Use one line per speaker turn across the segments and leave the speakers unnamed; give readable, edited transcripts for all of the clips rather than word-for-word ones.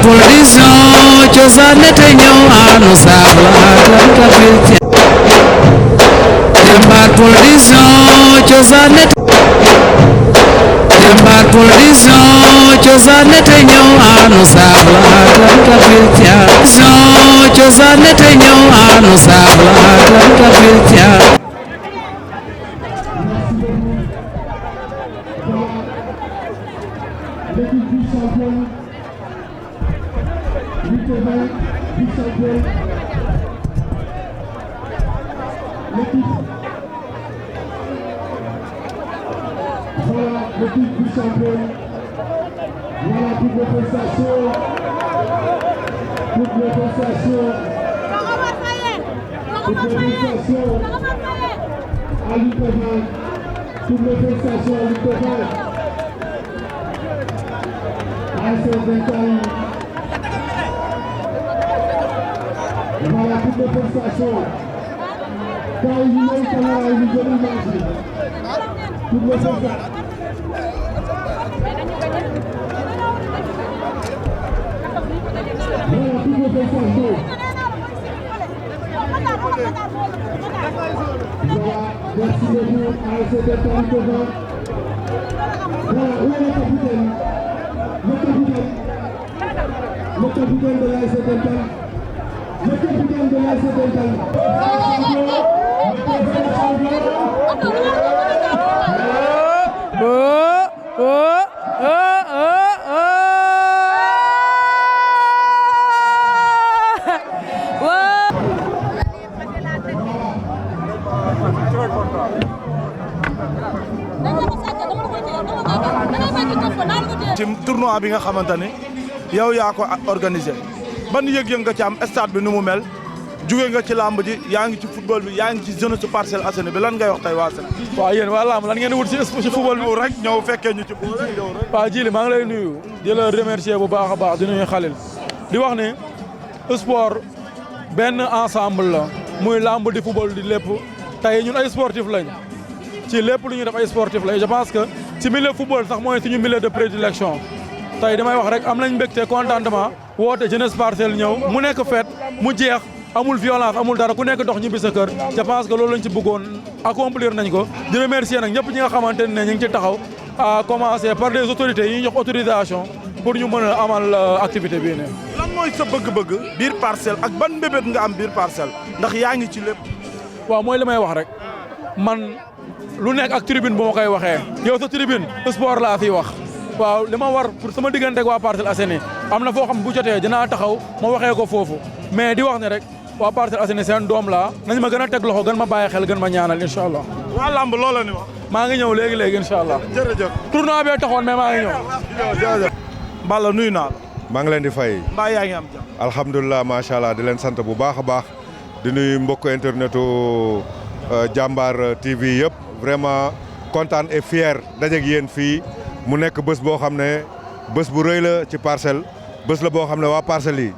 production cosaan te ñëw anu sabla kan kapil ci jàmbaar production cosaan jàmbaar production cosaan te ñëw anu sabla kan kapil ci cosaan te ñëw anu sabla kan kapil ci
L'équipe du champion, voilà toutes les prestations, à l'Ukraine, toutes les prestations à l'Ukraine, à Saint-Étienne, voilà toutes les prestations, quand il y a une caméra, il y a une image, toutes les prestations. Merci beaucoup à cet intervenant. Voilà, où est le capitaine? Le capitaine de l'AS Saint-Étienne. Le capitaine de l'AS Saint-Étienne.
ci tournoi bi nga xamante ni yow yaa ko organisé ban yëg-yëg nga ci am stade bi nu mu mel jóge nga ci làmb ji yaa ngi ci football bi yaa ngi ci jeunesse Parcelles Assainies bi lan ngay wax tey waa Sénégal.
waaw yéen waa làmb lan ngeen wut ci football bi
rek ñëw fekkee ñu ci boole yow rek.
waaw Djily maa ngi lay nuyu di la remercier bu baax a baax di nuyu Khalil di wax ne sport benn ensemble la muy làmb di football di lépp tey ñun ay sportif lañ ci lépp lu ñuy def ay sportif lañ je pense que ci milieu football sax mooy suñu milieu de prédilection tey damay wax rek am nañ mbégte contentement woote jeunesse Parcelles ñëw mu nekk fête mu jeex amul violence amul dara ku nekk dox ñibbi sa kër je pense que loolu lañ ci bëggoon accomplir nañ ko di remercier nag ñëpp ñi nga xamante ne ñu ngi ci taxaw à commencer par des autorités yi ñu jox autorisation pour ñu mën a amal activité bii ne
lan mooy sa bëgg-bëgg biir Parcelles ak ban mbébét nga am biir Parcelles ndax yaa ngi ci lépp.
waaw mooy li may wax rek man lu nekk ak tribune bu ma koy waxee yow sa tribune sport laa fiy wax waaw li ma war pour sama diggante ak waa Parcelles Assainies am na foo xam bu jotee dinaa taxaw ma waxee ko foofu mais di wax ne rek waa Parcelles Assainies seen doom laa nañ ma gën a teg loxo gën ma bàyyi xel gën ma ñaanal incha allah.
waa lamb loola ni wax.
maa ngi ñëw léegi incha allah.
jërëjëf.
tournoi bee taxoon mais maa ngi ñëw.
jërëjëf. Balla nuyu naa la.
maa ngi leen di fay.
mbaa yaa ngi am jàmm.
alhamdulilah macha allah di leen sant bu baax a baax di nuyu mbokk internetu Jambar TV yëpp vraiment kontaan et fier dajeeg yéen fii mu nekk bés boo xam ne bés bu rëy la ci Parcelles bés la boo xam ne waa Parcelles yi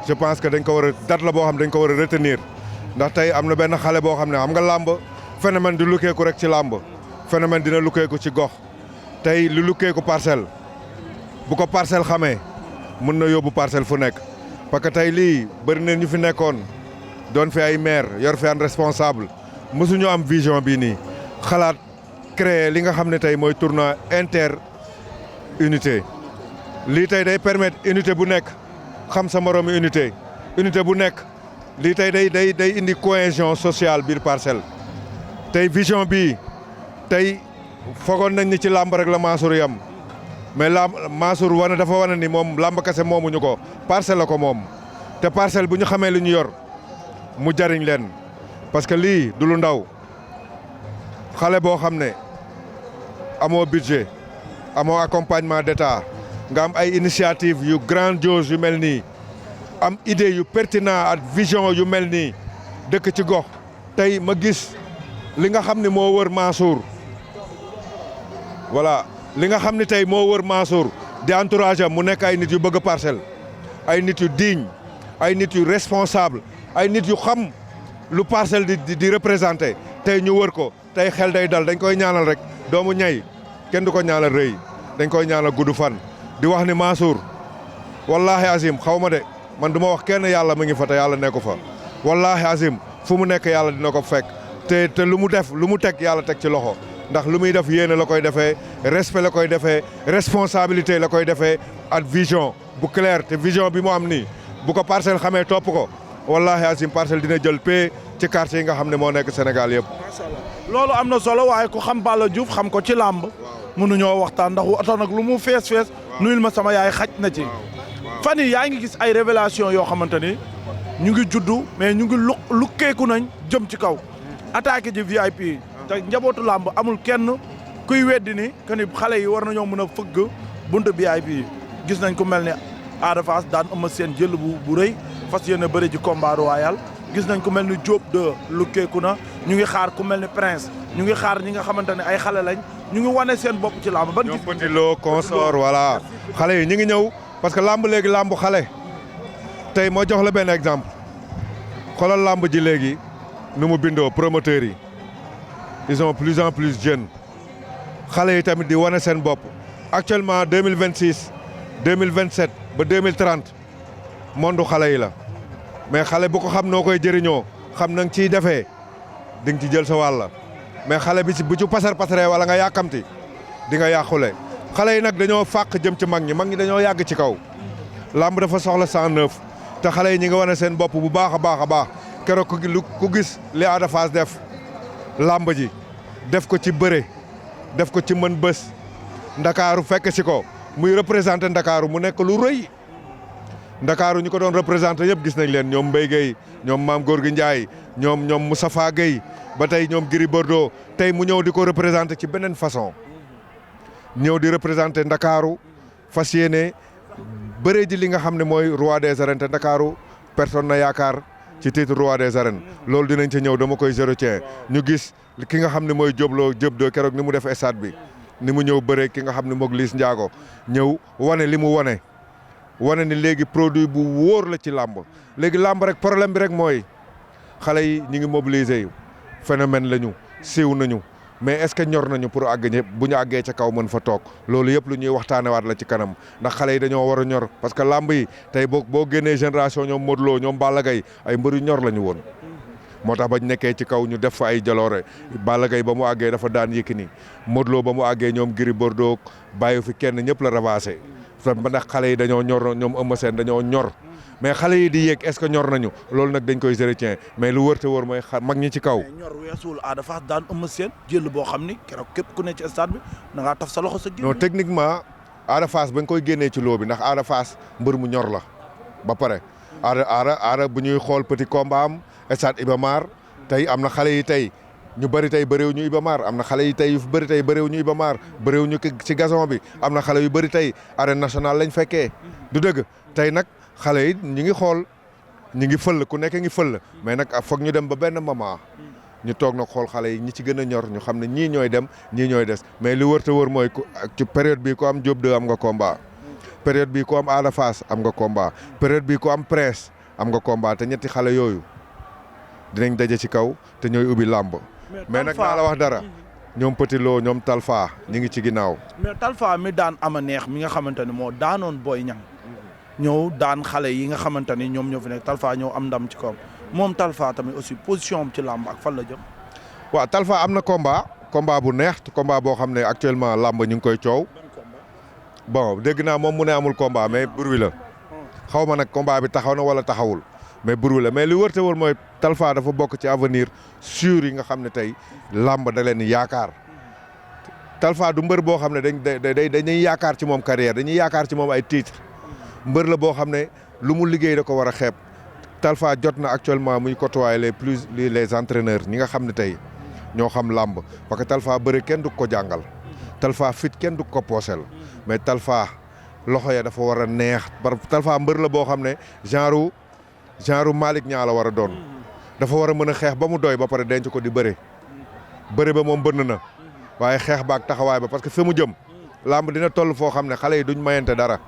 je pense que dañ ko war a date la boo xam ne dañ ko war a retenir ndax tey am na benn xale boo xam ne xam nga làmb phénomène di lukkeeku rek ci làmb phénomène dina lukkeeku ci gox tey lu lukkeeku Parcelles bu ko Parcelles xamee mën na yóbbu Parcelles fu nekk parce que tey lii bëri na ñu fi nekkoon doon fi ay maire yor fi an responsable mësuñu am vision bii nii xalaat créer li nga xam ne tey mooy tournoi inter unité lii tey day permettre unité bu nekk xam sa moroomi unité bu nekk lii tey day indi cohésion sociale biir Parcelles tey vision bii tey foogoon nañ ni ci làmb rek la Mansour yam mais Mansour dafa wane ni moom làmb kese moomuñu ko Parcelles la ko moom te Parcelles bu ñu xamee li ñu yor mu jariñ leen parce que lii du lu ndaw xale boo xam ne amoo budget amoo accompagnement d'État nga am ay initiative yu grandiose yu mel nii am idée yu pertinent ak vision yu mel nii dëkk ci gox tey ma gis li nga xam ne moo wër Mansour voilà li nga xam ne tey moo wër Mansour di entourage am mu nekk ay nit yu bëgg Parcelles ay nit yu digne ay nit yu responsable ay nit yu xam lu Parcelles di représenté tey ñu wër ko tey xel day dal dañ koy ñaanal rek doomu ñay kenn du ko ñaanal rëy dañ koy ñaanal gudd fan di wax ni Mansour wallahi azim xaw ma de man du ma wax kenn yàlla mu ngi fa te yàlla nekku fa wallahi azim fu mu nekk yàlla dina ko fekk te lu mu def lu mu teg yàlla teg ci loxo ndax lu muy def yéene la koy defee respect la koy defee responsabilité la koy defee ak vision bu clair te vision bi mu am nii bu ko Parcelles xamee topp ko wallahi azim Parcelles dina jël paie ci quartier yi nga xam ne moo nekk Sénégal yëpp.
macha allah loolu am na solo waaye ku xam Balla Diouf xam ko ci làmb mënuñoo waxtaan ndax oto nag lu mu fees nuyul ma sama yaay xaj na ci fan yi yaa ngi gis ay révélation yoo xamante ni ñu ngi juddu mais ñu ngi lukkeeku nañ jëm ci kaw attaqué ji VIP yi te njabootu làmb amul kenn kuy weddi ni que ni xale yi war nañoo mën a fëgg buntu VIP yi gis nañ ku mel ne Ada Fass daan ëmma seen jël bu rëy fas yéene bëri ji combat royal gis nañ ku mel ni Diop de lukkeeku na ñu ngi xaar ku mel ni Prince ñu ngi xaar ñi nga xamante ne ay xale lañ ñu ngi wane seen bopp ci làmb ban
ñoom Petit Lo consort voilà xale yi ñu ngi ñëw parce que làmb léegi làmb xale tey moo jox la benn exemple xoolal làmb ji léegi nu mu bindoo promoteurs yi ils sont plus en plus jeunes xale yi tamit di wane seen bopp actuellement 2026 2027 ba 2030 monde xale yi la mais xale bu ko xam noo koy jëriñoo xam na nga ciy defee di nga ci jël sa wàll mais xale bi ci bu ci pasaree wala nga yàkkamti di nga yàqule xale yi nag dañoo fàq jëm ci mag ñi dañoo yàgg ci kaw làmb dafa soxla 109 te xale yi ñi nga wane seen bopp bu baax a baax a baax keroog ku gis li Ada Fass def làmb ji def ko ci bëre def ko ci mën bés ndakaaru fekk si ko muy représenté ndakaaru mu nekk lu rëy ndakaaru ñu ko doon représenté yëpp gis nañ leen ñoom Mbaye Gueye ñoom Mame Gorgui Ndiaye ñoom Moustapha Gueye ba tey ñoom Gris Bordeaux tey mu ñëw di ko représenté ci beneen façon ñëw di représenté ndakaaru fas yéene bëree ji li nga xam ne mooy roi des arènes te ndakaaru personne na yaakaar ci titre roi des arènes loolu dinañ ci ñëw dama koy gérotiens ñu gis ki nga xam ne mooy Diop de keroog ni mu def stade bi ni mu ñëw bëree ki nga xam ne moog Liss Ndiago ñëw wane li mu wane ni léegi produit bu wóor la ci làmb léegi làmb rek problème bi rek mooy xale yi ñu ngi mobiliser phénomène lañu siiw nañu mais est-ce que ñor nañu pour àgg ñëpp bu ñu àggee ca kaw mën fa toog loolu yëpp lu ñuy waxtaanewaat la ci kanam ndax xale yi dañoo war a ñor parce que làmb yi tey boo génnee génération ñoom Modou Lo ñoom Balla Gaye ay mbër yu ñor la ñu woon moo tax bañ nekkee ci kaw ñu def fa ay jaloore Balla Gaye ba mu àggee dafa daan Yékini Modou Lo ba mu àggee ñoom Gris Bordeaux bàyyi fi kenn ñëpp la ravassé ba ndax xale yi dañoo ñor ñoom Eumeu Sène dañoo ñor mais xale yi di yéeg est-ce que ñor nañu loolu nag dañ koy géretien mais lu wër te wër mooy mag ñi ci kaw.
ñor weesuwul Ada Fass daan Eumeu Sène jël boo xam ni keroog képp ku ne ci stade bi da ngaa taf sa loxo sa
non techniquement Ada Fass ba nga koy génnee ci loo bi ndax Ada Fass mbër mu ñor la ba pare Ada bu ñuy xool petit combat am stade Iba Mar tey am na xale yi tey ñu bëri tey bëréew ñu Iba Mar am na xale yi tey yu bëri tey bëréew ñu Iba Mar bëréew ñu ci gazon bi am na xale yu bëri tey arène nationale lañ fekkee du dëgg tey nag xale yi ñu ngi xool ñu ngi fël ku nekk ngi fël mais nag foog ñu dem ba benn moment ñu toog nag xool xale yi ñi ci gën a ñor ñu xam ne ñii ñooy dem ñii ñooy des mais li wër te wër mooy ci période bii ku am Diop 2 am nga combat période bii ku am Ada Fass am nga combat période bii ku am Prince am nga combat te ñetti xale yooyu dinañ daje ci kaw te ñooy ubbi làmb mais nag naa la wax dara ñoom Petit Lo ñoom Talfa ñu ngi ci ginnaaw.
mais Talfa mi daan ama neex mi nga xamante ne moo daanoon Boy Niang ñëw daan xale yi nga xamante ni ñoom ñoo fi nekk Talfa ñëw am ndam ci kawam moom Talfa tamit aussi position am ci làmb ak fan la jëm.
waaw Talfa am na combat bu neex combat boo xam ne actuellement làmb ñu ngi koy coow. bon dégg naa moom mu ne amul combat mais bruit la xaw ma nag combat bi taxaw na wala taxawul mais bruit la mais li wërte wër mooy Talfa dafa bokk ci avenir sûr yi nga xam ne tey làmb da leen yaakaar Talfa du mbër boo xam ne dañuy yaakaar ci moom carrière dañuy yaakaar ci moom ay titre mbër la boo xam ne lu mu liggéey da ko war a xeeb Talfa jot na actuellement muy côtoyer les entraîneurs ñi nga xam ne tey ñoo xam làmb parce que Talfa bëre kenn du ko jàngal Talfa fit kenn du ko poosel mais Talfa loxo ya dafa war a neex Talfa mbër la boo xam ne genre Malick Niang la war a doon dafa war a mën a xeex ba mu doy ba pare denc ko di bëre ba moom bënn na waaye xeex ba ak taxawaay ba parce que fa mu jëm làmb dina toll foo xam ne xale yi duñ mayante dara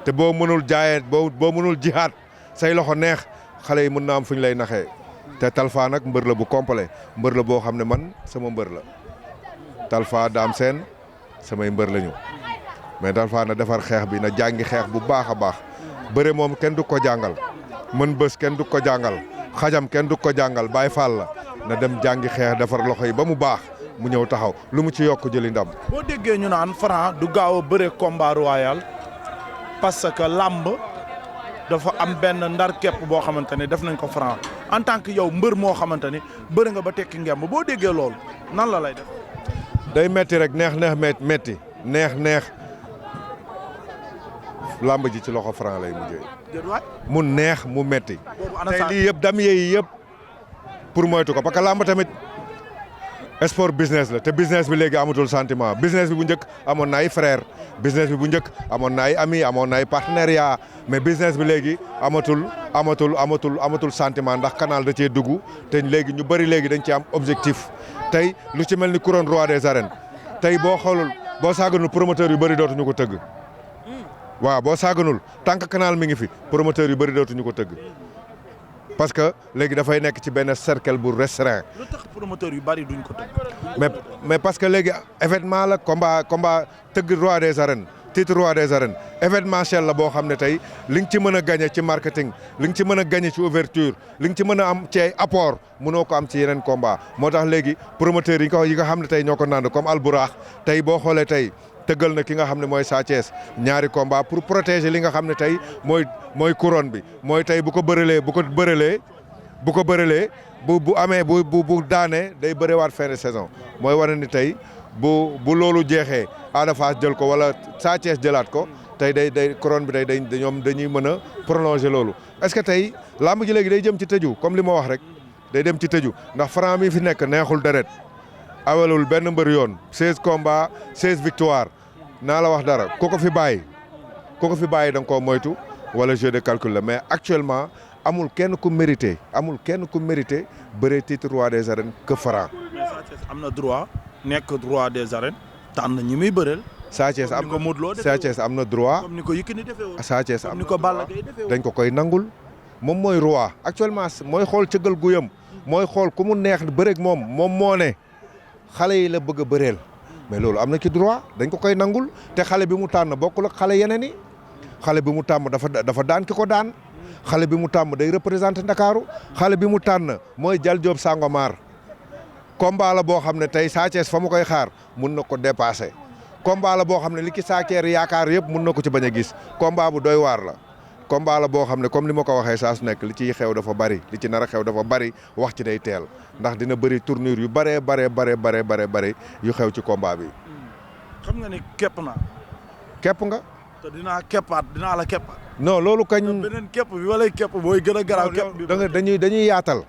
te boo mënul jaayee boo mënul jihaat say loxo neex xale yi mën na am fu ñu lay naxee te Talfa nag mbër la bu complet mbër la boo xam ne man sama mbër la Talfa Dame Sène samay mbër lañu mais Talfa na defar xeex bi na jàngi xeex bu baax a baax bëre moom kenn du ko jàngal mën bés kenn du ko jàngal xajam kenn du ko jàngal Baye Fall la na dem jàngi xeex defar loxo yi ba mu baax mu ñëw taxaw lu mu ci yokk jëli ndam.
boo déggee ñu naan Franc du gaaw a bëre combat royal parce que làmb dafa am benn ndar képp boo xamante ne def nañ ko Franc en tant que yow mbër moo xamante ni bëri nga ba tekki ngemb boo déggee loolu nan la lay def.
day metti rek neex metti neex làmb ji ci loxo Franc lay mujjee. mu neex mu metti tey lii yëpp dam yeeyi yëpp pour moytu ko parce que làmb tamit sport business la te business bi léegi amatul sentiment business bi bu njëkk amoon na ay frère business bi bu njëkk amoon na ay ami amoon na ay partenariat mais business bi léegi amatul sentiment ndax canal da cee dugg te léegi ñu bëri léegi dañ ci am objectif tey lu ci mel ni couronne roi des arènes tey boo xoolul boo saaganul promoteur yu bëri dootuñu ko tëgg waaw boo saaganul tant que canal mi ngi fi promoteur yu bëri dootuñu ko tëgg parce que léegi dafay nekk ci benn cercle bu restreint.
lu tax promoteur yu bari duñ ko tëgg.
mais parce que léegi événement la combat tëgg roi des arènes titre roi des arènes événementiel la boo xam ne tey li nga ci mën a gagné ci marketing li nga ci mën a gagné ci ouverture li nga ci mën a am ci ay apport mënoo ko am ci yeneen combat moo tax léegi promoteurs yi nga xam ne tey ñoo ko naan comme Alburax tey boo xoolee tey tëggal na ki nga xam ne mooy Sa Thiès ñaari combat pour protéger li nga xam ne tey mooy couronne bi mooy tey bu ko bëralee bu amee bu daanee day bërewaat fin de saison mooy wane ni tey bu loolu jeexee Ada Fass jël ko wala Sa Thiès jëlaat ko tey day couronne bi ñoom dañuy mën a prolonger loolu. est-ce que tey lamb ji léegi day jëm ci tëju comme li ma wax rek day dem ci tëju ndax Franc mi fi nekk neexul deret awalul benn mbër yoon 16 combats 16 victoires naa la wax dara ku ko fi bàyyi da nga koo moytu wala jeu de calcul la mais actuellement amul kenn ku mérité bëree titre roi des arènes que Franc.
mais Sa Thiès am na droit nekk roi des arènes tànn ñi muy bëreel.
Sa Thiès am na droit
comme ni ko Yékini defee woon.
Sa Thiès am
ni ko Balla Gaye defee woon.
dañ ko koy nangul moom mooy roi actuellement mooy xool cëggal guyam mooy xool ku mu neex bëreeg moom moo ne xale yi la bëgg a bëreel mais loolu am na ci droit dañ ko koy nangul te xale bi mu tànn bokkul ak xale yeneen yi xale bi mu tàmm dafa daan ki ko daan xale bi mu tàmm day représenté Ndakaaru xale bi mu tànn mooy Jal Diop Sangomar combat la boo xam ne tey Sa Thiès fa mu koy xaar mun na ko dépassé combat la boo xam ne li ki Sa Thiès yaakaar yëpp mun na ko ci bañ a gis combat bu doy waar la combat la boo xam ne comme ni ma ko waxee saa su nekk li ciy xew dafa bari li ci nar a xew dafa bari wax ci day teel ndax dina bëri tournure yu bare yu xew ci combat bi.
xam nga ni képp naa.
képp nga.
te dinaa la képpaat.
non loolu kañ.
beneen képp bi wala képp booy gën a garaaw képp bi.
dañuy yaatal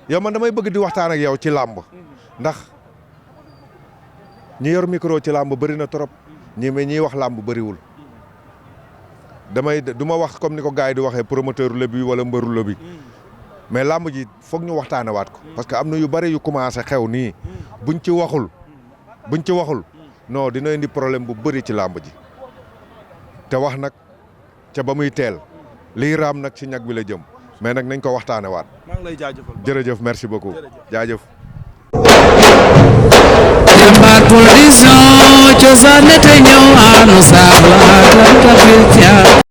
yow man damay bëgg di waxtaan ak yow ci làmb ndax ñi yor micro ci làmb bëri na trop ñiy wax làmb bëriwul. du ma wax comme ni ko gars yi di waxee promoteur la bi wala mbëru la bi mais làmb ji foog ñu waxtaane waat ko parce que am na yu bëri yu commencé xew nii buñ ci waxul non dina indi problème bu bëri ci làmb ji te wax nag ca ba muy teel lii raam nag ci ñag bi la jëm mais nag nañ ko waxtaane waat.
maa ngi lay jaajëfal.
jërëjëf merci beaucoup jaajëf.
Jàmbaar Production cosaan te ñëw anu sabla